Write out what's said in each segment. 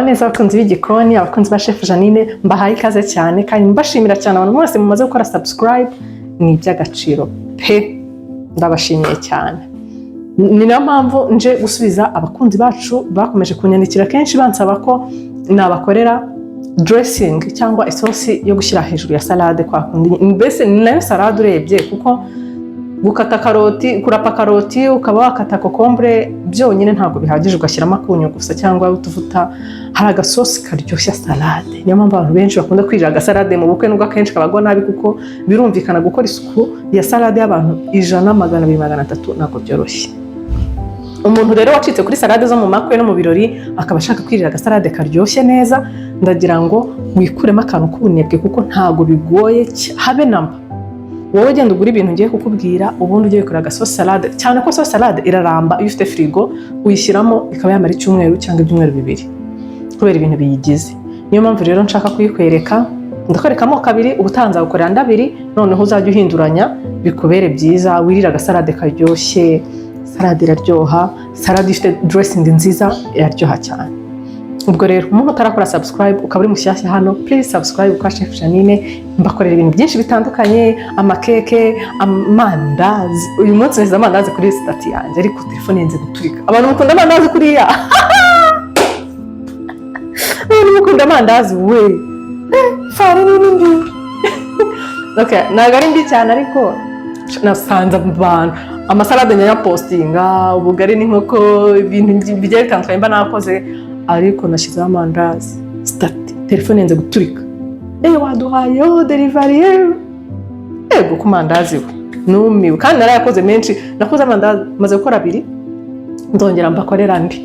Neza abakunzi b'igikoni, abakunzi ba Chef Janine, mbahaye ikaze cyane kandi mbashimira cyane. Abantu mwese mumaze gukora subscribe, ni iby'agaciro pe, ndabashimiye cyane. Ni nayo mpamvu nje gusubiza abakunzi bacu bakomeje kunyandikira kenshi bansaba ko nabakorera dressing cyangwa isosi yo gushyira hejuru ya salade kwa kundi. Mbese ni nayo salade urebye, kuko gukata karoti, kurapa karoti, ukaba wakata kokombure byonyine ntabwo bihagije, ugashyiramo akunyu gusa cyangwa utuvuta. Hari agasosi karyoshya salade. Niyo mpamvu abantu benshi bakunda kwirira agasalade mu bukwe, nubwo akenshi kabagwa nabi, kuko birumvikana gukora isuku ya salade y'abantu 100, 200, 300 ntabwo byoroshye. Umuntu rero wacitse kuri salade zo mu makwe no mu birori, akaba ashaka kwirira agasalade karyoshye neza, ndagira ngo wikuremo akantu k'ubunebwe, kuko ntabwo bigoye habe namba. Wowe genda ugura ibintu ngiye kukubwira, ubundi ujye wikorera agasosi salade, cyane ko sauce salade iraramba. Iyo ufite firigo uyishyiramo ikaba yamara icyumweru cyangwa ibyumweru 2, kubera ibintu biyigize. Niyo mpamvu rero nshaka kuyikwereka. Ndakwereka amoko abiri, ubutaha nzagukorera andi abiri, noneho uzajya uhinduranya bikubere byiza, wirire agasalade karyoshye. Salade iraryoha, salade ifite dressing nziza iraryoha cyane. Ubwo rero umuntu utarakora subscribe, ukaba uri mushyashya hano, please subscribe kwa Chef Janine. Mbakorera ibintu byinshi bitandukanye: amakeke, amandazi. Uyu munsi nshyize amandazi kuri status yanjye, ariko telefone yenze guturika. Abantu mukunda amandazi kuriya, abantu mukunda amandazi we, farini ni mbi. Okay, ntabwo ari mbi cyane, ariko nasanze abantu amasalade nyayapostinga, ubugari n'inkoko, ibintu bigiye bitandukanye mba nakoze, ariko nashyizeho amandazi status, telefone yenze guturika. Waduhaye oh, delivery yego ku mandazi we, numiwe. Kandi narayakoze menshi, nakoze amandazi maze gukora abiri, nzongera mbakorera andi.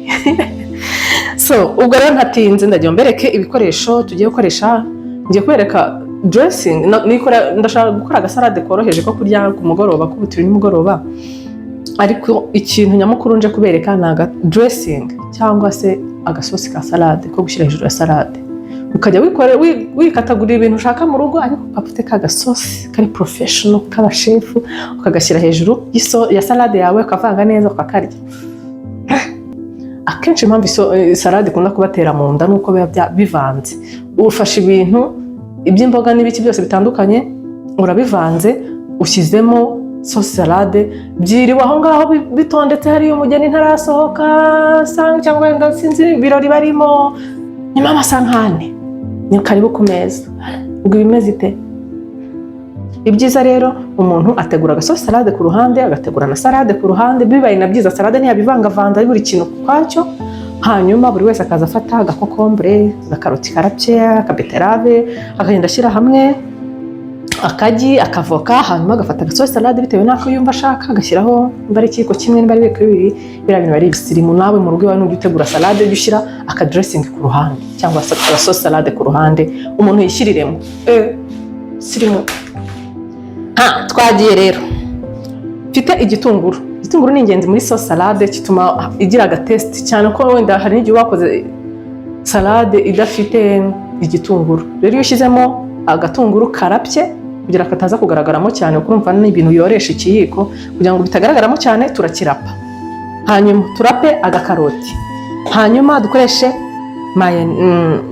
So ubwo rero ntatinze, ndagira mbereke ibikoresho tugiye gukoresha. Ngiye kubereka dressing. Ndashaka gukora agasalade koroheje ko kurya ku mugoroba, k'ubutiri nimugoroba, ariko ikintu nyamukuru nje kubereka ni aga dressing cyangwa se agasosi ka salade ko gushyira hejuru ya salade, ukajya wikatagurira ibintu ushaka mu rugo, ariko ukaba ufite ka gasosi kari professional k'abashefu, ukagashyira hejuru ya salade yawe, ukavanga neza, ukakarya. Akenshi impamvu salade ikunda kubatera mu nda ni uko biba bivanze. Ufashe ibintu iby'imboga n'ibiki byose bitandukanye, urabivanze, ushyizemo sauce salade, byiriwe aho ngaho bitondetse hariya, umugeni ntarasohoka cyangwa wenda sinzi ibirori barimo, nyuma y'amasaha nk'ane ni karibu ku meza. Ubwo ibimeze ite? Ibyiza rero, umuntu ategura agasosi salade ku ruhande, agategura na salade ku ruhande. Bibaye na byiza, salade ntiyabivangavanze, ari buri kintu ukwacyo. Hanyuma buri wese akaza afata agakokombure, agakaroti karapye, akabeterave, akagenda ashyira hamwe, akagi, akavoka, hanyuma agafata agasosi salade bitewe n'ako yumva ashaka, agashyiraho niba ari ikiyiko kimwe, niba ari ibiyiko bibiri. Biriya bintu ari ibisirimu. Nawe mu rugo iwawe nujya utegura salade, ujye ushyira akadressing ku ruhande cyangwa se agasosi salade ku ruhande, umuntu yishyiriremo. Sirimu. Ha, twagiye rero. Mfite igitunguru. Igitunguru ni ingenzi muri sauce salade, gituma igira agataste, cyane ko wenda hari n'igihe wakoze salade idafite igitunguru. Rero iyo ushyizemo agatunguru karapye, kugira kataza kugaragaramo cyane, kuko urumva ni ibintu yoresha ikiyiko, kugira ngo bitagaragaramo cyane, turakirapa. Hanyuma turape agakaroti, hanyuma dukoreshe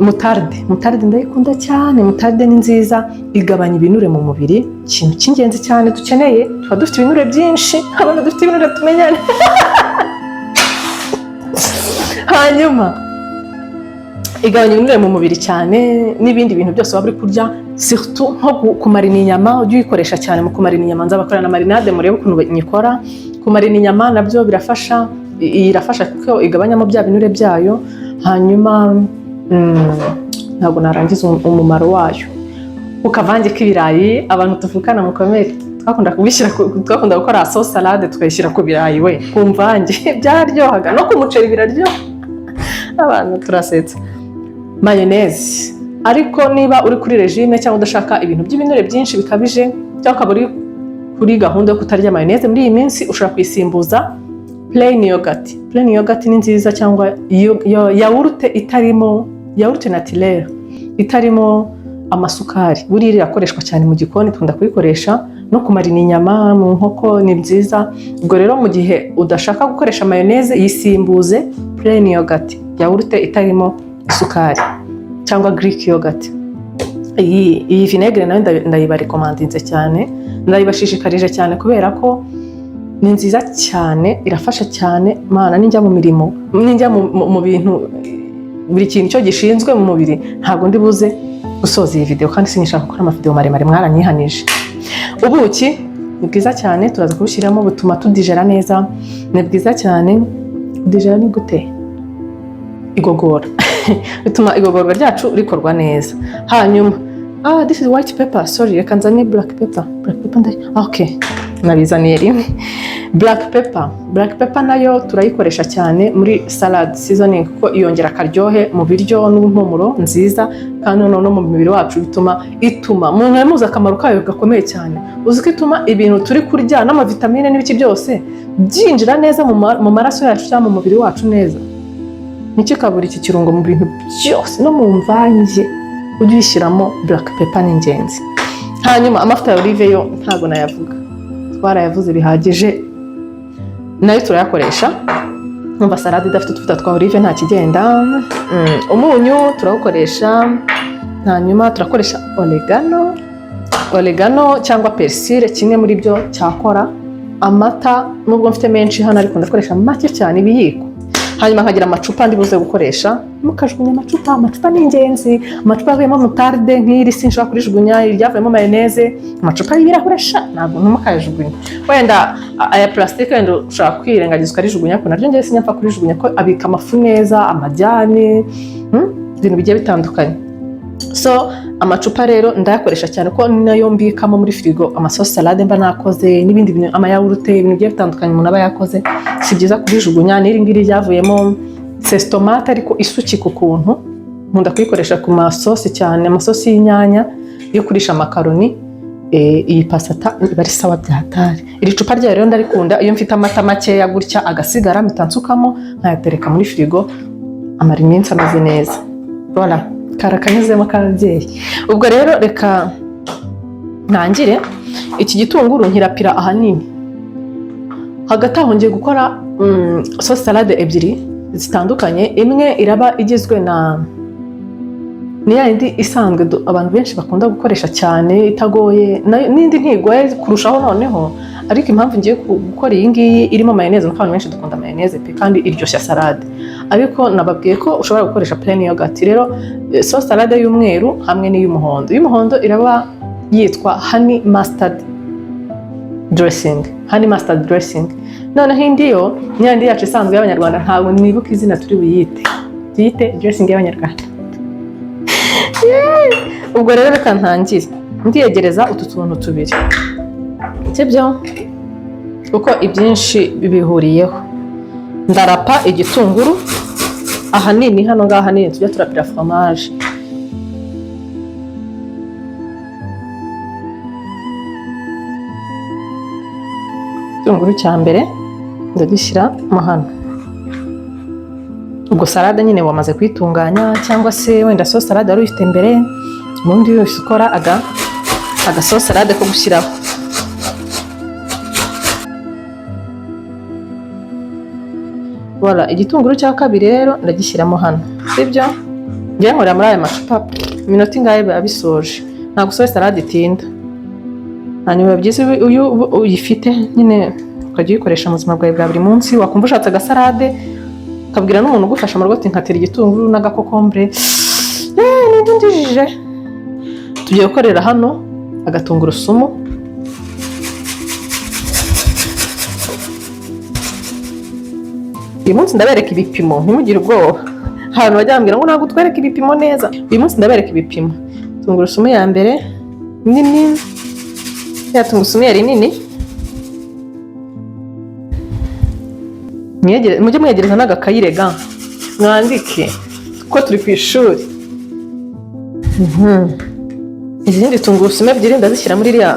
moutarde. Moutarde ndayikunda cyane. Moutarde ni nziza, igabanya ibinure mu mubiri, ikintu cy'ingenzi cyane dukeneye. Tuba dufite ibinure byinshi, abantu dufite ibinure tumenyane. Hanyuma igabanya ibinure mu mubiri cyane n'ibindi bintu byose waba uri kurya, surtout nko kumarina inyama. Ujye uyikoresha cyane mu kumarina inyama. Nzabakorera na marinade murebe ukuntu nyikora. Kumarina inyama nabyo birafasha. Iyi irafasha kuko igabanyamo bya binure byayo. Hanyuma ntabwo narangiza umumaro wayo. Ku kavange k'ibirayi, abantu tuvukana mukomere, twakunda kubishyira twakunda gukora sauce salade tukayishyira ku birayi we, ku mvange byararyohaga, no ku muceri biraryoha. Abantu turasetsa. Mayonnaise, ariko niba uri kuri régime cyangwa udashaka ibintu by'ibinure byinshi bikabije, cyangwa ukaba uri kuri gahunda yo kutarya mayonnaise muri iyi minsi, ushobora kuyisimbuza plain yogurt. Plain yogurt ni nziza, cyangwa yawurute itarimo, yawurute naturelle itarimo amasukari. Buriya irakoreshwa cyane mu gikoni, tukunda kuyikoresha no kumarina inyama mu nkoko, ni nziza. Ubwo rero mu gihe udashaka gukoresha mayonnaise, yisimbuze plain yogurt, yawurute itarimo Isukari cyangwa Greek yogurt. Iyi vinegere nayo ndayibarecommandinze cyane, ndayibashishikarije cyane, kubera ko ni nziza cyane, irafasha cyane. Mana, ninjya mu mirimo, ninjya mu bintu, buri kintu cyo gishinzwe mu mubiri, ntabwo ndi buze gusoza iyi video, kandi sinishaka gukora amavideo maremare, mwaranyihanije. Ubuki ni bwiza cyane, turaza kubushyiramo, butuma tudigera neza, ni bwiza cyane. Kudigera ni gute? Igogora. Bituma igogorwa ryacu rikorwa neza. Hanyuma, this is white pepper, sorry, reka nzane black pepper. Black pepper okay, nabizaniye rimwe. Black pepper, black pepper nayo turayikoresha cyane muri salad seasoning, kuko yongera akaryohe mu biryo n'impumuro nziza, kandi noneho no mu mubiri wacu bituma, ituma umuntu muzi akamaro kayo gakomeye cyane. Uzi ko ituma ibintu turi kurya n'amavitamine n'ibiki byose byinjira neza mu maraso yacu cyangwa mu mubiri wacu neza. Ntikikabura iki kirungo mu bintu byose, no mu mvange ujye uyishyiramo. Black pepper ni ingenzi. Hanyuma amavuta ya olive yo ntabwo nayavuga, twarayavuze bihagije, nayo turayakoresha. Numva salade idafite utuvuta twa olive nta kigenda. Umunyu turawukoresha. Hanyuma turakoresha oregano, oregano cyangwa persil, kimwe muri byo cyakora. Amata, nubwo mfite menshi hano, ariko ndakoresha make cyane, ibiyiko. Hanyuma nkagira amacupa ndi buze gukoresha. Mukajugunya amacupa, amacupa ni ingenzi. Amacupa avuyemo moutarde nk'iri sinshobora kurijugunya, iryavuyemo mayonnaise, amacupa y'ibirahure sha ntabwo, ntimukayajugunye. Wenda aya plastique wenda ushobora kwirengagiza ukarijugunya, ariko naryo ngewe sinyapfa kurijugunya, ko abika amafu neza, amajyane, ibintu bigiye bitandukanye. So amacupa rero ndayakoresha cyane, ko nayo mbikamo muri firigo amasosi salade mba nakoze n'ibindi bintu, amayawurute, ibintu bigiye bitandukanye umuntu aba yakoze, si byiza kubijugunya. N'iri ngiri ryavuyemo sauce tomate, ariko isukika ukuntu, nkunda kuyikoresha ku masosi cyane, amasosi y'inyanya yo kurisha amakaroni. Iyi passata iba ari sawa byatari. Iri cupa ryayo rero ndarikunda. Iyo mfite amata makeya gutya agasigara, mpita nsukamo nkayatereka muri firigo, amara iminsi ameze neza. Voilà, karakanyuzemo k'ababyeyi. Ubwo rero reka ntangire. Iki gitunguru nkirapira ahanini. Hagati aho ngiye gukora sauce salade ebyiri zitandukanye. Imwe iraba igizwe na ni ya yindi isanzwe abantu benshi bakunda gukoresha cyane, itagoye, n'indi ntigoye kurushaho noneho. Ariko impamvu ngiye gukora iyi ngiyi irimo mayonnaise nuko abantu benshi dukunda mayonnaise pe, kandi iryoshya salade. Ariko nababwiye ko ushobora gukoresha plain yogurt. Rero sauce salade y'umweru hamwe n'iy'umuhondo. Iy'umuhondo iraba yitwa honey mustard dressing, honey mustard dressing. Noneho indi yo ni yandi yacu isanzwe y'Abanyarwanda, ntabwo nibuka izina turi buyite, tuyite dressing y'Abanyarwanda. Yeee! Ubwo rero reka ntangire. Ndiyegereza utu tuntu tubiri, sibyo? Kuko ibyinshi bihuriyeho. Ndarapa igitunguru ahanini hano ngaha, ahanini tujya turapira fromage. Igitunguru cya mbere ndagishyira mo hano. Ubwo salade nyine wamaze kuyitunganya, cyangwa se wenda sauce salade wari uyifite mbere, ubundi wese ukora aga sauce salade ko gushyiraho. Voilà, igitunguru cya kabiri rero ndagishyiramo hano, sibyo? Ngiye nkorera muri aya macupa, iminota ingahe biba bisoje. Ntabwo sauce salade itinda. Hanyuma biba byiza iyo uyifite nyine ukajya uyikoresha mu buzima bwawe bwa buri munsi. Wakumva ushatse agasalade, ukabwira n'umuntu ugufasha mu rugo ati: "Nkatira igitunguru n'agakokombure." Nibyo ndijije. Tugiye gukorera hano agatungurusumu. Uyu munsi ndabereka ibipimo, ntimugire ubwoba. Ahantu bajya bambwira ngo ntabwo utwereka ibipimo neza, uyu munsi ndabereka ibipimo. Tungurusumu ya mbere nini, ya tungurusumu yari nini. Mujye mwegereza n'agakayi rega mwandike, kuko turi ku ishuri. Izindi tungurusumu ebyiri ndazishyira muri iriya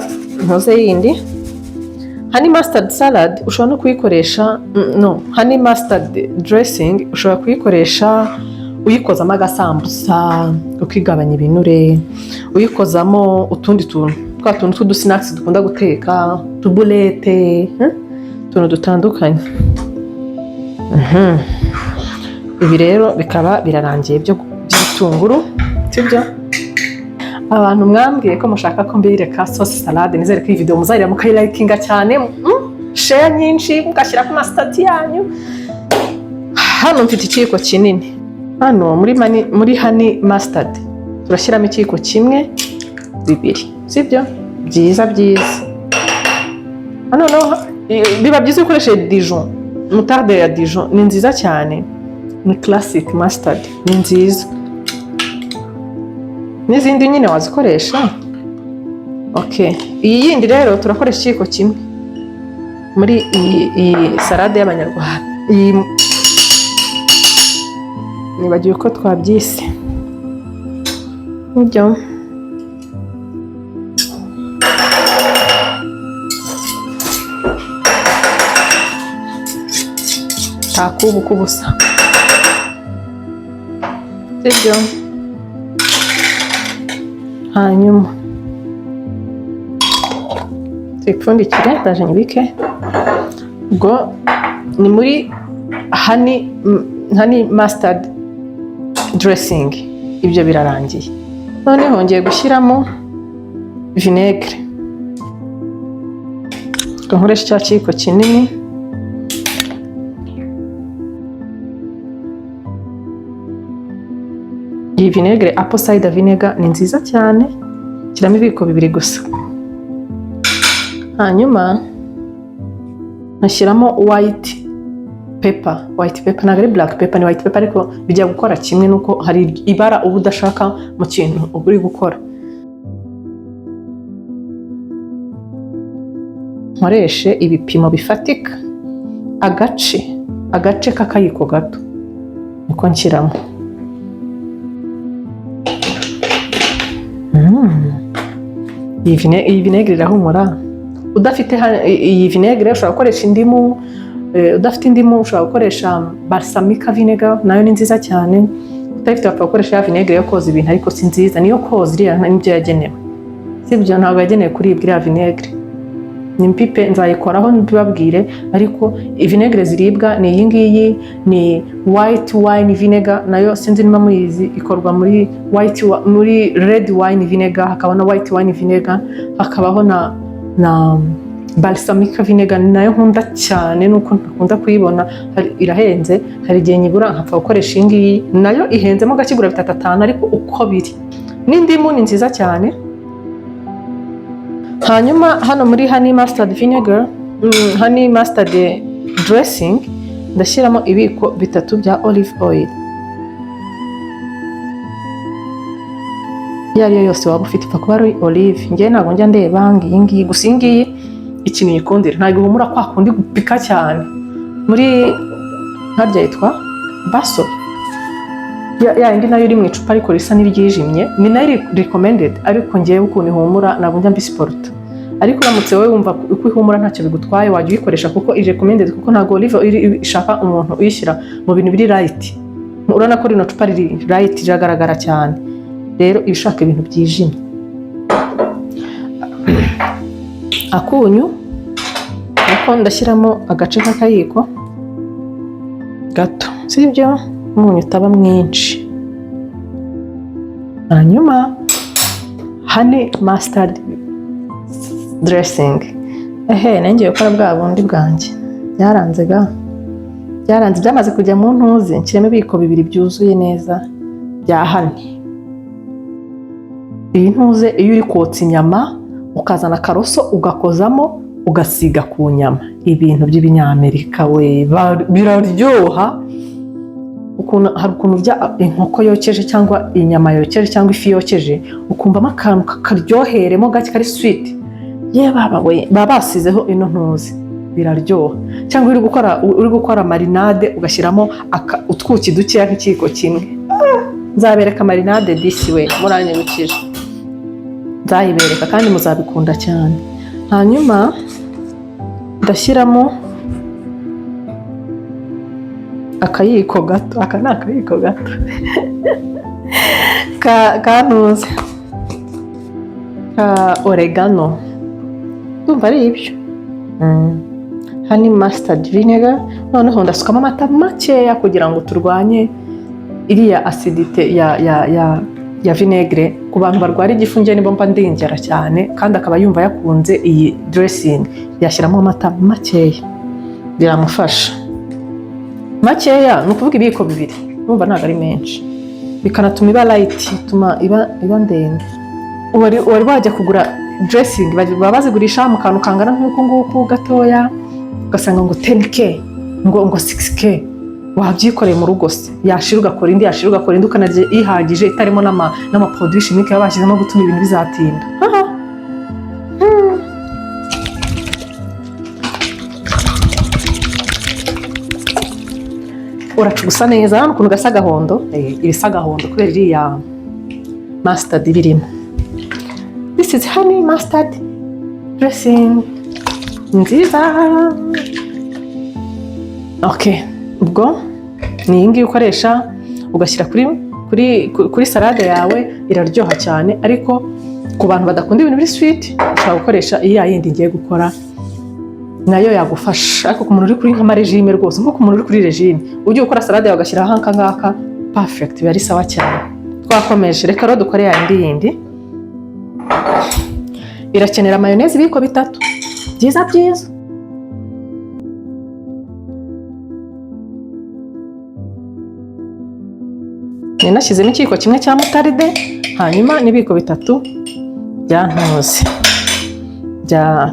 nkoze yindi. Honey mustard salad ushobora no kuyikoresha, no, honey mustard dressing ushobora kuyikoresha uyikozamo agasambusa, ukigabanya ibinure, uyikozamo utundi tuntu, twa tuntu tw'udusnacks dukunda guteka, tuburete, utuntu dutandukanye. Ibi rero bikaba birarangiye byo Igitunguru, sibyo? Abantu mwambwiye ko mushaka ko mbireka sauce salade, nizere ko iyi video muzarira mukayilikinga cyane, share nyinshi, mugashyira ku ma status yanyu. Hano mfite ikiyiko kinini. Hano muri honey mustard turashyiramo ikiyiko kimwe, bibiri, sibyo? Byiza byiza. Hano noneho biba byiza iyo ukoresheje Dijon, moutarde ya Dijon ni nziza cyane, ni classic mustard, ni nziza. N'izindi nyine wazikoresha. Okay, iyi yindi rero turakoresha ikiyiko kimwe muri iyi salade y'Abanyarwanda. Iyi nibagiwe uko twabyise, nibyo. Nta kubu k'ubusa, sibyo? Hanyuma tuyipfundikire, ndaje nyibike. Ubwo ni muri honey mustard dressing, ibyo birarangiye. Noneho ngiye gushyiramo vinaigre. Reka nkoreshe cya kiyiko kinini. Iyi vinaigre, apple cider vinegar, ni nziza cyane. Shyiramo ibiyiko bibiri gusa. Hanyuma nkashyiramo white pepper. White pepper ntabwo ari black pepper, ni white pepper, ariko bijya gukora kimwe, nuko hari ibara uba udashaka mu kintu uba uri gukora. Nkoreshe ibipimo bifatika, agace k'akayiko gato niko nshyiramo. Iyi vinaigre irahumura. Udafite iyi vinaigre ushobora gukoresha indimu. Udafite indimu ushobora gukoresha balsamic vinegar, nayo ni nziza cyane. Utayifite wapfa gukoresha ya vinaigre yo koza ibintu, ariko si nziza. Niyo koza iriya nibyo yagenewe, sibyo? Ntabwo yagenewe kuribwa iriya vinaigre. Ni mpipe, nzayikoraho mbibabwire. Ariko vinaigre ziribwa ni iyi ngiyi, ni white wine vinegar. Nayo sinzi niba muyizi, ikorwa muri red wine vinegar, hakaba na white wine vinegar, hakabaho na balsamic vinegar, nayo nkunda cyane, nuko ntakunda kuyibona, irahenze. Hari igihe nyibura nkapfa gukoresha iyi ngiyi, nayo ihenzemo gake, igura bitatu atanu, ariko uko biri n'indimu ni nziza cyane. Hanyuma hano muri honey mustard vinegar, honey mustard dressing, ndashyiramo ibiyiko bitatu bya olive oil, iyo ari yo yose waba ufite, ipfa kuba ari olive. Njyewe ntabwo njya ndeba ngo iyi ngiyi gusa. Iyi ngiyi ikintu yikundira, ntabwo ihumura kwa kundi gupika cyane. Muri nkarya yitwa baso, ya yindi nayo iri mu icupa ariko risa n'iryijimye, ni nayo iri recommended, ariko ngewe ukuntu ihumura ntabwo njya mbisiporuta. Ariko uramutse wowe wumva uko ihumura ntacyo bigutwaye, wajya uyikoresha kuko iri recommended, kuko ntabwo olive oil ishaka umuntu uyishyira mu bintu biri light. Urabona ko rino cupa riri light, riragaragara cyane. Rero iba ishaka ibintu byijimye. Akunyu nako ndashyiramo agace k'akayiko gato, sibyo? Umunyu utaba mwinshi. Hanyuma honey mustard dressing, ehe, ngiye gukora bwa bundi bwanjye. Byaranze ga, byaranze, byamaze kujya mu ntuzi. Nshyiramo ibiyiko bibiri byuzuye neza bya honey. Iyi ntuze, iyo uri kotsa inyama ukazana akaroso ugakozamo, ugasiga ku nyama, ibintu by'ibinyamerika we, biraryoha. Ukuntu hari ukuntu urya inkoko yokeje cyangwa inyama yokeje cyangwa ifi yokeje, ukumvamo akantu kakaryoheremo gake kari sweet. Ye baba we, baba basizeho ino ntuzi, biraryoha. Cyangwa uri gukora marinade, ugashyiramo utwuki dukeya nk'ikiyiko kimwe. Nzabereka marinade disi we, muranyibukije, nzayibereka kandi muzabikunda cyane. Hanyuma ndashyiramo akayiko gato, aka ni akayiko gato ka ntuze ka oregano. Ndumva ari ibyo. Honey mustard vinegar. Noneho ndasukamo amata makeya kugira ngo turwanye Iriya acidité ya vinaigre, ku bantu barwara igifu, njye nibo mba ndengera cyane, kandi akaba yumva yakunze iyi dressing, yashyiramo amata makeya, biramufasha. Makeya ni ukuvuga ibiyiko 2, urumva ntabwo ari menshi, bikanatuma iba light, bituma iba ndende. Wari wajya kugura dressing, baba bazigurisha mu kantu kangana nk'uku nguku gatoya, ugasanga ngo 10K, ngo 6K. Wabyikoreye mu rugo se? Yashira ugakora indi, yashira ugakora indi, ukanarya ihagije, itarimo n'ama produit chimique baba bashyizemo gutuma ibintu bizatinda. Aha. Uracugusa neza hano ukuntu gasa agahondo, ibisa agahondo kubera iriya mustard birimo. This is honey mustard dressing nziza. Okay, ubwo ni iyi ngiyi ukoresha ugashyira kuri salade yawe, iraryoha cyane. Ariko ku bantu badakunda ibintu biri sweet, ushobora gukoresha iya yindi ngiye gukora, nayo yagufasha. Ariko ku muntu uri kuri nk'ama régime rwose, nko ku muntu uri kuri régime, ujye ukora salade yawe ugashyiraho aka ngaka, perfect, biba ari sawa cyane. Twakomeje, reka rero dukore ya yindi yindi. Irakenera mayonnaise ibiyiko 3 byiza byiza. Nashyizemo ikiyiko kimwe cya moutarde, hanyuma n'ibiyiko 3 bya ntuzi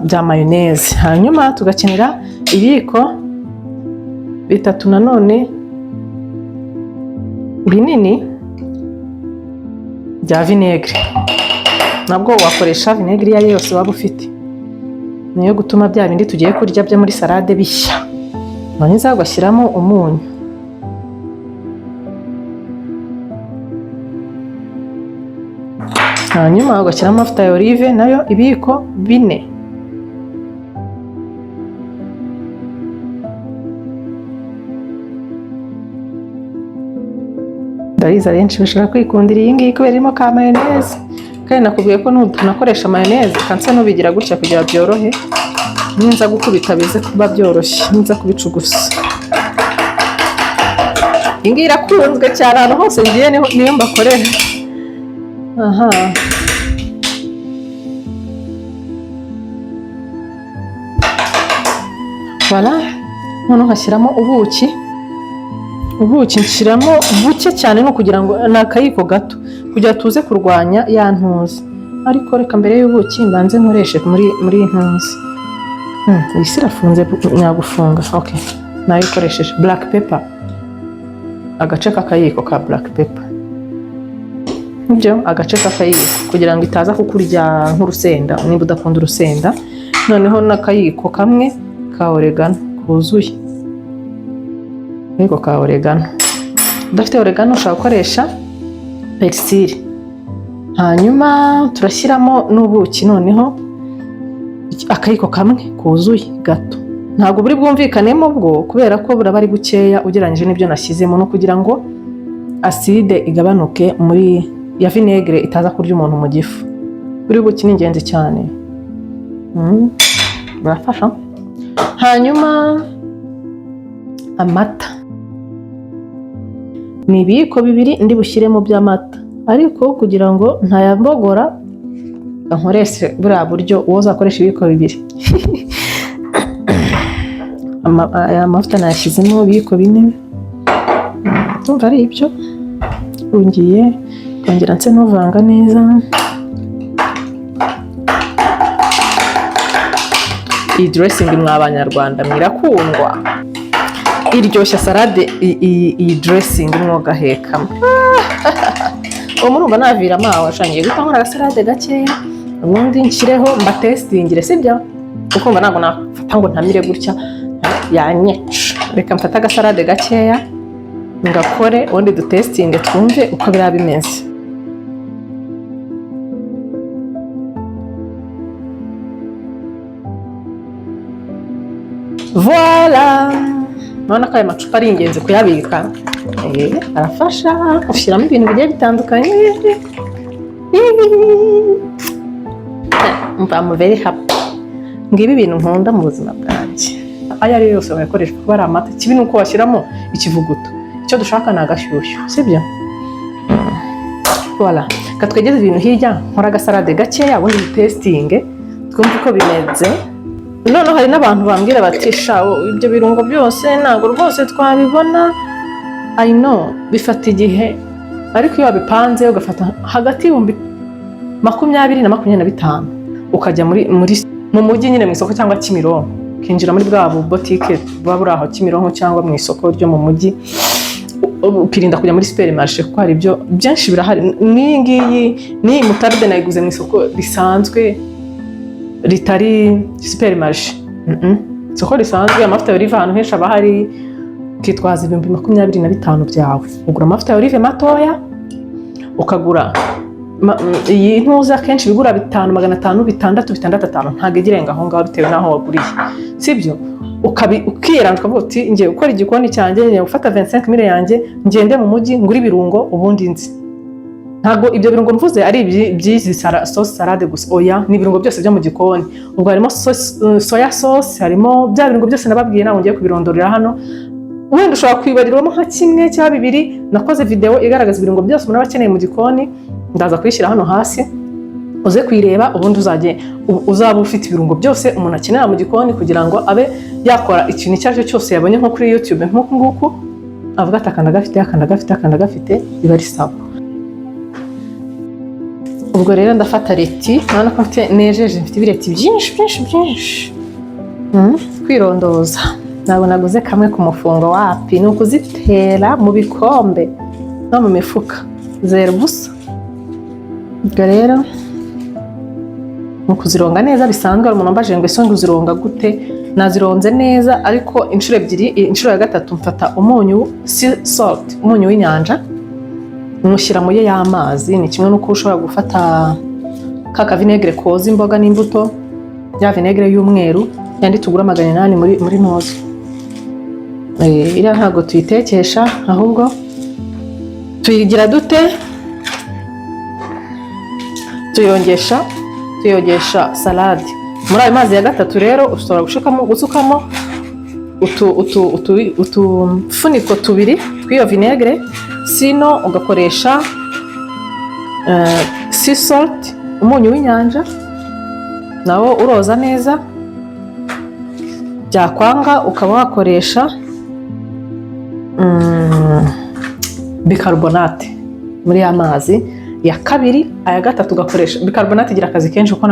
bya mayonnaise, hanyuma tugakenera ibiyiko 3 nanone binini bya vinaigre. Nabwo wakoresha vinaigre iyo ari yo yose waba ufite, niyo gutuma bya bindi tugiye kurya byo muri salade bishya. Warangiza ugashyiramo umunyu. Hanyuma ugashyiramo amavuta ya olive, nayo ibiyiko 4. Ndabizi abenshi bashobora kwikundira iyi ngiyi kubera irimo ka mayonnaise, kandi nakubwiye ko nunakoresha mayonnaise kansa nubigira gutya kugira byorohe, ninza gukubita bize kuba byoroshye, ninza kubicugusa. Iyi ngiyi irakunzwe cyane ahantu hose ngiye, niyo mbakorera. Aha, voilà, noneho nkashyiramo ubuki. Ubuki nshyiramo buke cyane, ni ukugira ngo ni akayiko gato, kugira tuze kurwanya ya ntuzi. Ariko reka mbere y'ubuki mbanze nkoreshe muri ntuzi. Iyi si irafunze nyagufunga. Okay, nayo ikoresheje black pepper, agace k'akayiko ka black pepper, nibyo, agace k'akayiko, kugira ngo itaza kukurya nk'urusenda niba udakunda urusenda. Noneho n'akayiko kamwe ka oregano kuzuye, akayiko ka oregano. Udafite oregano ushobora gukoresha persil. Hanyuma turashyiramo n'ubuki, noneho akayiko kamwe kuzuye gato. Ntabwo buri bwumvikanemo bwo, kubera ko buraba ari bukeya ugereranyije n'ibyo nashyizemo, no kugira ngo acide igabanuke muri ya vinaigre, itaza kurya umuntu mu gifu. Buri buki ni ingenzi cyane, burafasha. Hanyuma amata ni ibiyiko 2 ndi bushyiremo by'amata, ariko kugira ngo ntayambogora nkoreshe buriya buryo, uwo uzakoresha ibiyiko 2. Aya mavuta nayashyizemo ibiyiko 4, ndumva ari ibyo. Ngiye kongera nse n'uvanga neza. Iyi dressing, mwa Banyarwanda, mwirakundwa, iryoshya salade. Iyi dressing mwogahekamo uwo murumva naviramo aho washangiye guhita nkora agasalade gakeya, ubundi nshyireho mbatestingire, sibyo? Kuko mba ntabwo nafata ngo ntamire gutya, yanyica. Reka mfate agasalade gakeya ngakore, ubundi dutestinge twumve uko biraba bimeze. Voila, urabona ko aya macupa ari ingenzi kuyabika. Arafasha ushyiramo ibintu bigiye bitandukanye. I'm very happy. Ngibi ibintu nkunda mu buzima bwanjye. Ayo ari yo yose wayakoresha kuba ari amata. Ikibi ni uko washyiramo ikivuguto. Icyo dushaka ni agashyushyu, sibyo? Voilà, reka twegeze ibintu hirya, nkora agasalade gakeya, ubundi dutesitinge twumve uko bimeze. Noneho hari n'abantu bambwira bati: "Sha, ibyo birungo byose ntabwo rwose twabibona." I know, bifata igihe, ariko iyo wabipanze ugafata hagati y'ibihumbi 20 na 25, ukajya muri mu mujyi nyine, mu isoko cyangwa Kimironko, ukinjira muri bwa butike buba buri aho Kimironko cyangwa mu isoko ryo mu mujyi, ukirinda kujya muri supermarché kuko hari ibyo byinshi birahari. N'iyi ngiyi, n'iyi moutarde nayiguze mu isoko risanzwe ritari supermarché. Isoko risanzwe, amavuta ya olive ahantu henshi aba ahari. Ukitwaza 25,000 byawe, ugura amavuta ya olive matoya, ukagura iyi ntuza, akenshi ibigura 5 500, 6, 6, 5, ntabwo igira irenga aho ngaho bitewe n'aho waguriye, sibyo? Ukiyeranja ukavuga uti: "Ngiye gukora igikoni cyanjye, ngiye gufata 25 mille yanjye, ngende mu mujyi ngure ibirungo, ubundi nzi." Ntabwo ibyo birungo mvuze ari by'izi sauce salade gusa, oya, ni ibirungo byose byo mu gikoni. Ubwo harimo soya sauce, harimo bya birungo byose nababwiye, ntabwo ngiye kubirondorera hano. Wenda ushobora kwibagirwamo nka kimwe cyangwa bibiri. Nakoze video igaragaza ibirungo byose umuntu aba akeneye mu gikoni, ndaza kuyishyira hano hasi uze kuyireba, ubundi uzajye uzaba ufite ibirungo byose umuntu akenera mu gikoni kugira ngo abe yakora ikintu icyo ari cyo cyose yabonye nko kuri YouTube nk'uku nguku, avuga ati: "Aka ndagafite, aka ndagafite, aka ndagafite," biba ari sawa. Ubwo rero ndafata laitue, urabona ko mfite nejeje, mfite ibireti byinshi byinshi byinshi. Kwirondoza ntabwo naguze kamwe ku mufungo, wapi, ni ukuzitera mu bikombe no mu mifuka zera ubusa. Ubwo rero mu kuzironga neza bisanzwe, hari umuntu wambajije ngo: "Ese ngo uzironga gute?" Nazironze neza, ariko inshuro ebyiri, inshuro ya gatatu mfata umunyu, sea salt, umunyu w'inyanja, nywushyira muri y'amazi. Ni kimwe n'uko ushobora gufata ka kavinaigre koza imboga n'imbuto, ya vinaigre y'umweru yandi tugura 800 muri ntozi. Iriya ntabwo tuyitekesha, ahubwo tuyigira dute? Tuyogesha salade. Muri ayo mazi ya gatatu rero ushobora gusukamo utufuniko tubiri tw'iyo vinaigre, sino ugakoresha sea salt, umunyu w'inyanja, nawo uroza neza. Byakwanga ukaba wakoresha bicarbonate muri ya mazi ya kabiri. Aya gatatu ugakoresha bicarbonate. Igira akazi kenshi kuko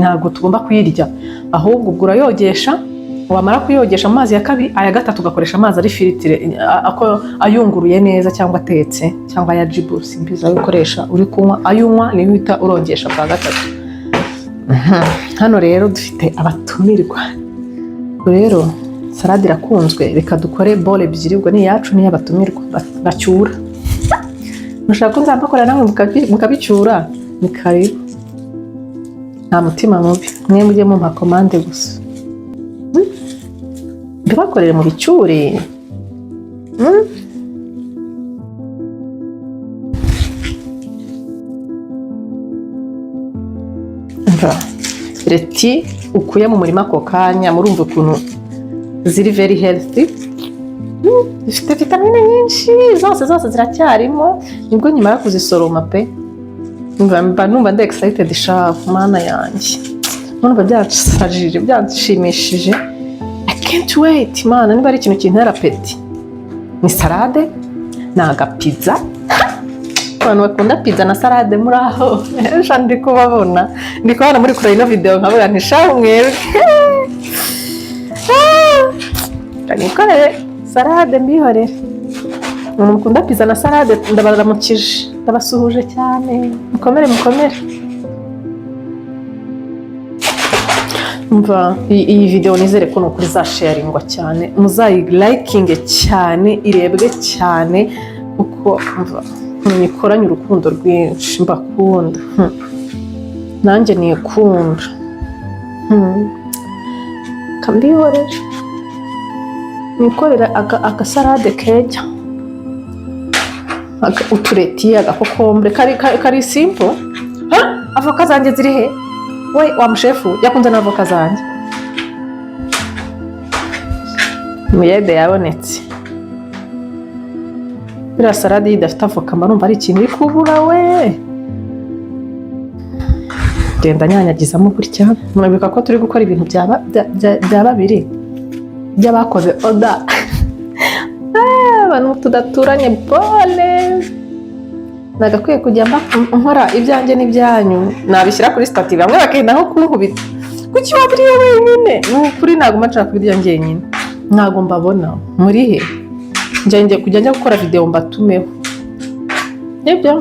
ntabwo tugomba kuyirya, ahubwo ubwo urayogesha, wamara kuyogesha amazi ya kabiri, aya gatatu ugakoresha amazi ari filtré, ayunguruye neza cyangwa atetse cyangwa aya Jibu, simbizi ayo ukoresha uri kunywa, ayo unywa niyo uhita urongesha bwa gatatu. Hano rero dufite abatumirwa. Ubwo rero salade irakunzwe, reka dukore bol ebyiri, ubwo ni iyacu n'iy'abatumirwa bacyura. Mushaka ko nzabakora namwe mukabicyura, ni karibu, nta mutima mubi, mwe mujye mumpa commande gusa. Mbibakorere mu bicyure. Umva, laitue ukuye mu murima ako kanya, murumva ukuntu ziri very healthy. Zifite vitamine nyinshi, zose zose ziracyarimo, nibwo nyuma yo kuzisoroma pe. Mba numva ndi excited sha, Mana yanjye, numva byasajije, byanshimishije. I can't wait. Mana, niba ari ikintu kintera appétit ni salade, ni agapizza. Abantu bakunda pizza na salade muri aho, sha, ndi kubabona, ndi kubabona muri kureba ino video, nkavuga nti: "Sha mwebwe, nikorere salade mbihorere." Umuntu mukunda pizza na salade, ndabaramukije, ndabasuhuje cyane, mukomere mukomere. Umva, iyi video nizere ko ni ukuri izasharingwa cyane, muzayilikinge cyane, irebwe cyane, kuko umva nyikoranye urukundo rwinshi, mbakunda. Nanjye nikunda. Kambihorere nikorera agasalade kejya, utulaitue, agaconcombre kari simple. Ha, avoka zanjye ziri he? We wa mushefu yakunze na avoka zanjye. Umuyede yabonetse. Buriya salade iyo idafite avoka mba numva ari ikintu iri kubura we. Genda nyanyagizamo gutya. Murabibuka ko turi gukora ibintu bya babiri by'abakoze order. Abantu tudaturanye, pole. Nagakwiye kujya nkora ibyanjye n'ibyanyu, nabishyira kuri status, bamwe bakenda nko kunkubita: "Kuki wabiriye wenyine?" Ni ukuri, ntabwo mba nshaka kubirya njyenyine. Ntabwo mbabona, muri he? Njya kujya njya gukora videwo mbatumeho, nibyo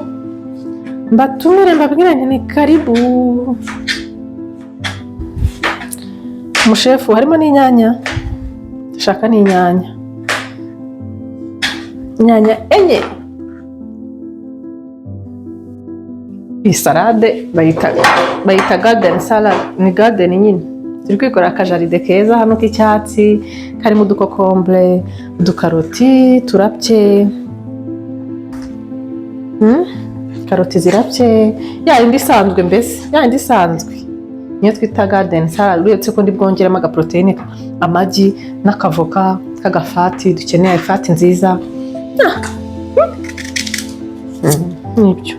mbatumire, mbabwire nti: "Ni karibu." Umushefu, harimo n'inyanya, shaka n'inyanya, inyanya enye. Iyi salade bayita garden salad, ni garden nyine. Turi kwikorera akajardin keza hano k'icyatsi, karimo udukokombure, udukaroti turapye. Karoti zirapye, ya yindi isanzwe mbese, ya yindi isanzwe niyo twita garden salad, uretse ko ndi bwongeremo agaporoteyine, amagi n'akavoka k'agafati. Dukeneye ifati nziza. Nibyo.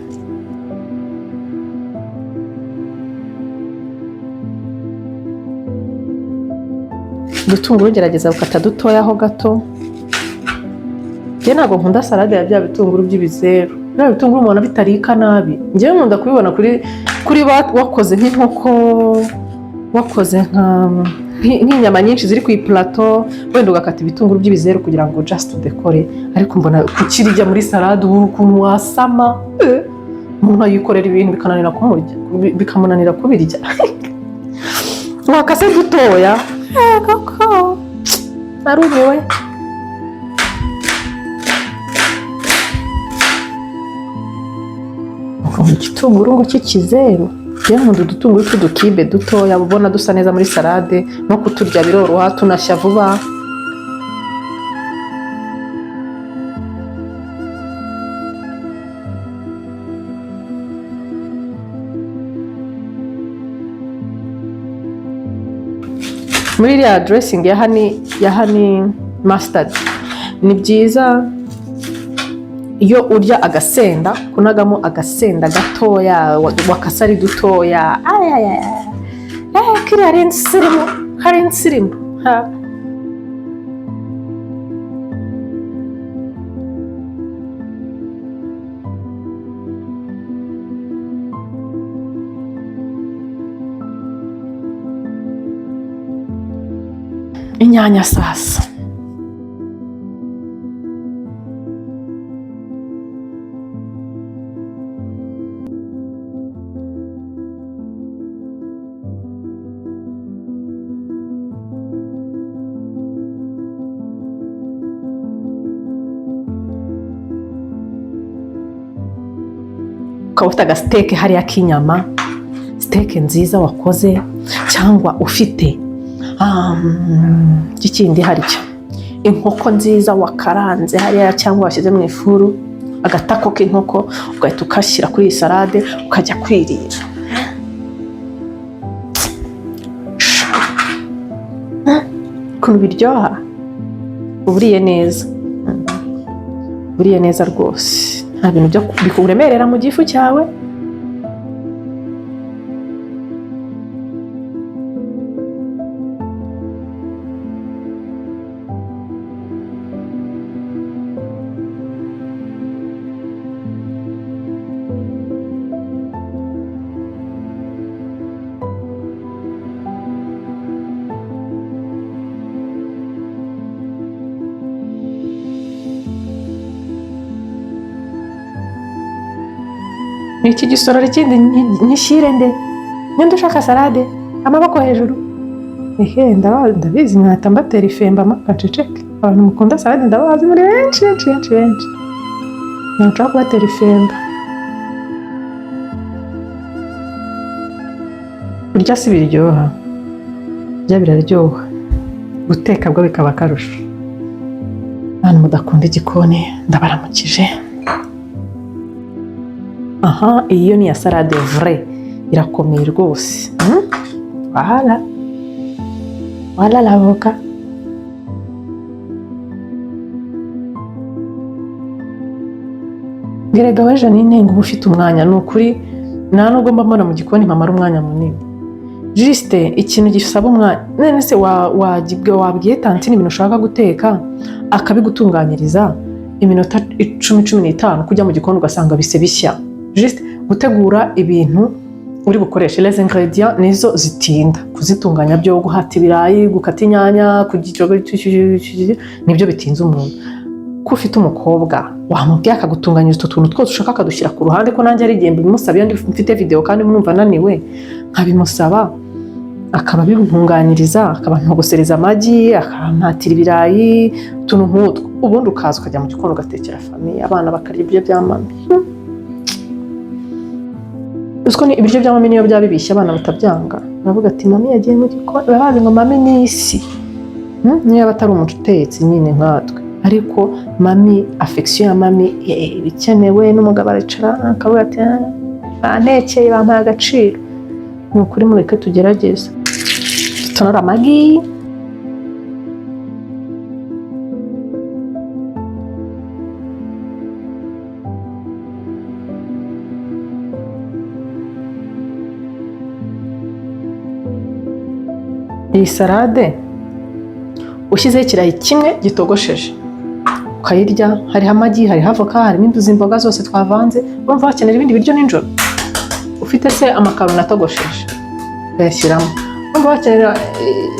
Udutunguru gerageza gukata dutoya ho gato. Njye ntabwo nkunda salade ya bya bitunguru by'ibizeru. Biriya bitunguru ubona bitarika nabi. Njyewe nkunda kubibona kuri wakoze nk'inkoko, wakoze nk'inyama nyinshi ziri ku ipulato, wenda ugakata ibitunguru by'ibizeru kugira ngo just udekore. Ariko mbona kukirya muri salade, ubu ukuntu wasama, umuntu ayikorera ibintu bikananira kumurya, bikamunanira kubirya. Wakase dutoya koko, narumiwe. Igitunguru ngo cy'ikizeru, njyewe nkunda udutunguru tw'udukibe dutoya, ubona dusa neza muri salade, no kuturya biroroha, tunashya vuba. Muri iriya dressing ya honey mustard, ni byiza iyo urya agasenda kunagamo agasenda gatoya wakase ari dutoya. Ayayaya, kiriya ari insirimu, kari insirimu ha. Inyanya sasa, ukaba ufite agasiteke hariya k'inyama, steak nziza wakoze, cyangwa ufite ikindi harya, inkoko nziza wakaranze hariya cyangwa washyize mu ifuru, agatako k'inkoko, ugahita ukashyira kuri iyi salade, ukajya kwirira. Ukuntu biryoha, uba uriye neza, uriye neza rwose, nta bintu byo bikuremerera mu gifu cyawe. Iki gisorori kindi nyishyire nde? Ninde ushaka salade? Amaboko hejuru. Ehe, ndabizi, mwahita mbatera ifemba nceceke. Abantu mukunda salade ndabazi, muri benshi benshi benshi benshi. Ntabwo nshaka kubatera ifemba. Kurya si biryoha? Kurya biraryoha, guteka bwo bikaba akarusho. Abantu mudakunda igikoni, ndabaramukije. Aha, iyi yo ni iya salade vrai, irakomeye rwose. Voilà, voilà l'avocat. Ngerega we Janine, ngo uba ufite umwanya. Ni ukuri, nta nubwo mba mbona mu gikoni mpamara umwanya munini. Juste ikintu gisaba umwanya, none se wabwiye tantine ibintu ushaka guteka, akabigutunganyiriza iminota 10, 15, kujya mu gikoni ugasanga bise bishya. Juste gutegura ibintu uri bukoreshe, les ingrédients, nizo zitinda kuzitunganya, byo guhata ibirayi, gukata inyanya, kugira nibyo bitinza umuntu. Ko ufite umukobwa, wamubwiye akagutunganyiriza utu tuntu twose ushaka, akadushyira ku ruhande. Ko nanjye hari igihe mbimusaba iyo mfite video kandi numva ananiwe, nkabimusaba akaba abintunganyiriza, akaba amagi, akampatira ibirayi, utuntu nk'utwo. Ubundi ukaza ukajya mu gikoni ugatekera famille, abana bakarya ibiryo bya mami. Uziko ni ibiryo bya mami, niyo byaba bibishye abana batabyanga, baravuga ati mami yagiye mu gikoni. Baba bazi ngo mami ni isi. Niyo yaba atari umutetsi nyine nkatwe, ariko mami, affection ya mami iba ikenewe. N'umugabo aricara akavuga ati "Ah, bantekeye, bampaye agaciro." Ni ukuri, mureke tugerageze dutonore amagi. Iyi salade ushyizeho ikirayi kimwe gitogosheje ukayirya, hariho amagi, hariho avoka, harimo izi imboga zose twavanze, urumva wakenera ibindi biryo nijoro? Ufite se amakaroni atogosheje ukayashyiramo, urumva wakenera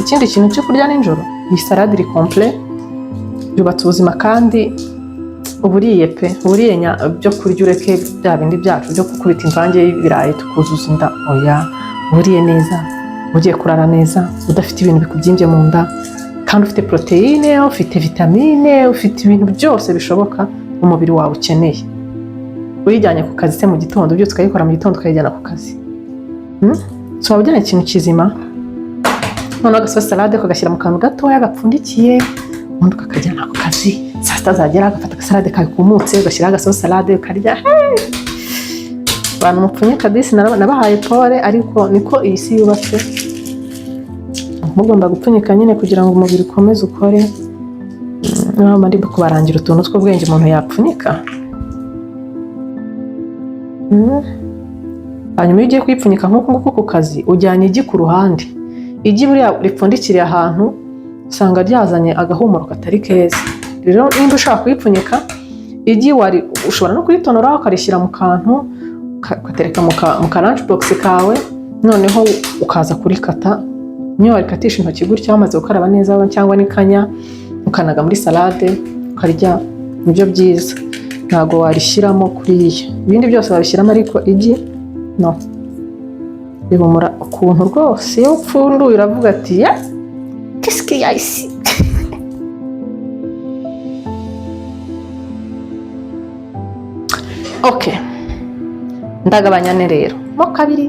ikindi kintu cyo kurya nijoro? Iyi salade iri complète, yubatse ubuzima, kandi uba uriye pe, uba uriye byo kurya. Ureke bya bindi byacu byo gukubita imvange y'ibirayi tukuzuza inda, oya. Uba uriye neza, ugiye kurara neza, udafite ibintu bikubyimbye mu nda, kandi ufite poroteyine, ufite vitamine, ufite ibintu byose bishoboka umubiri wawe ukeneye. Uyijyanye ku kazi se mu gitondo, byose ukayikora mu gitondo ukayijyana ku kazi, So waba ujyanye ikintu kizima. Noneho agasosi salade ukagashyira mu kantu gatoya gapfundikiye, ubundi ukakajyana ku kazi. Saa sita zagera agafata agasalade kawe kumutse, ugashyiraho agasosi salade, ukarya. Hey! Abantu mupfunyika disi, nabahaye pole, ariko niko iyi si yubatse, mugomba gupfunyika nyine kugira ngo umubiri ukomeze ukore. Niyo ndi kubarangira utuntu tw'ubwenge umuntu yapfunyika. Hanyuma iyo ugiye kuyipfunyika nk'uku nguku ku kazi, ujyanye igi ku ruhande. Igi buriya ripfundikiriye ahantu usanga ryazanye agahumuro katari keza. Rero nimba ushaka kuyipfunyika, igi wari ushobora no kuritonora ukarishyira mu kantu, ugatereka mu ka lunch box kawe, noneho ukaza kurikata. Niyo warikatisha intoki gutya wamaze gukaraba neza, cyangwa n'ikanya, ukanaga muri salade ukarya, nibyo byiza. Ntabwo warishyiramo kuriya. Ibindi byose wabishyiramo, ariko igi no rihumura ukuntu rwose. Iyo upfunduye uravuga ati ya qu'est-ce qu'il y a ici? Ok, ndagabanya ne rero mo kabiri.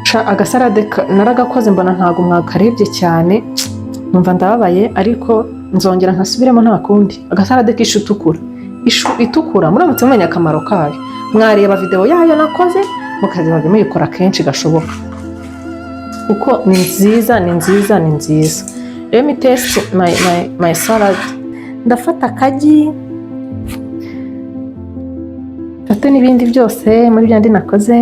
Sha, agasalade naragakoze mbona ntabwo mwakarebye cyane, numva ndababaye, ariko nzongera nkasubiremo, nta kundi. Agasalade k'ishu itukura. Ishu itukura, muramutse mumenya akamaro kayo, mwareba video yayo nakoze, mukazajya muyikora kenshi gashoboka, kuko ni nziza, ni nziza, ni nziza. Let me taste my salad. Ndafata akagi, mfate n'ibindi byose muri byandi nakoze.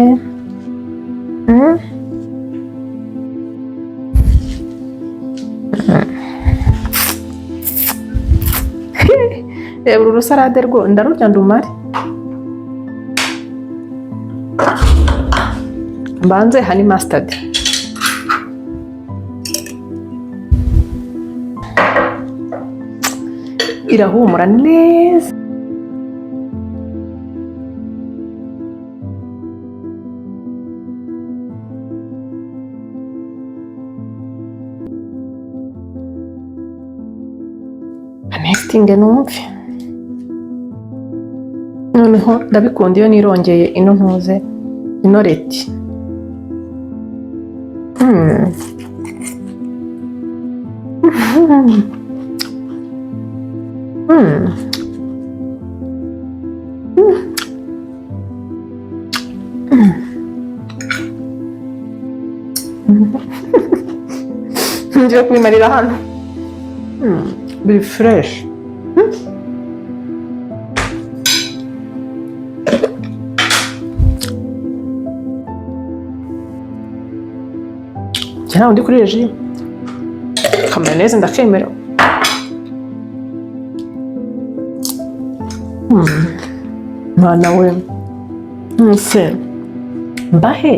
Reba uru rusalade rwo ndarurya ndumare. Mbanze honey mustard. Irahumura neza. Tastinge numve. Noneho ndabikunda iyo nirongeye ino ntuze, ino laitue. Ngiye kubimarira hano. Biri fresh. Njye ntabwo ndi kuri régime. Ka mayonnaise ndakemera. Mwana we, nse mbahe.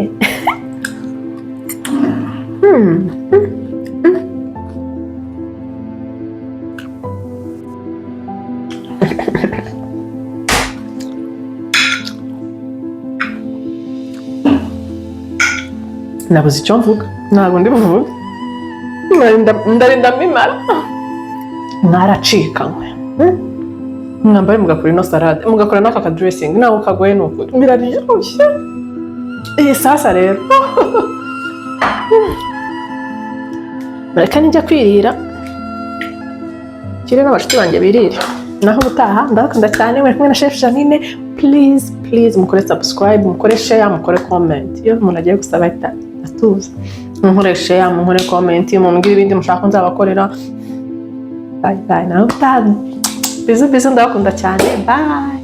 Nabuze icyo mvuga, ntabwo ndi buvuge. Ndarinda mbimara. Mwaracikanywe. Mwambare mugakora ino salade, mugakora n'aka ka dressing, ntabwo kagoye, ni ukuri biraryoshye. Iyi sasa rero mureke nijya kwirira, kire n'abashuti banjye birire. Naho ubutaha, ndabakunda cyane. Muri kumwe na Chef Janine. Please, please, mukore subscribe, mukore share, mukore comment. Iyo umuntu agiye gusaba ahita atuza. Munkore share, munkore comment, mumbwire ibindi mushaka ko nzabakorera. Bye bye, naho ubutaha. Bisous, bisous, ndabakunda cyane. Bye.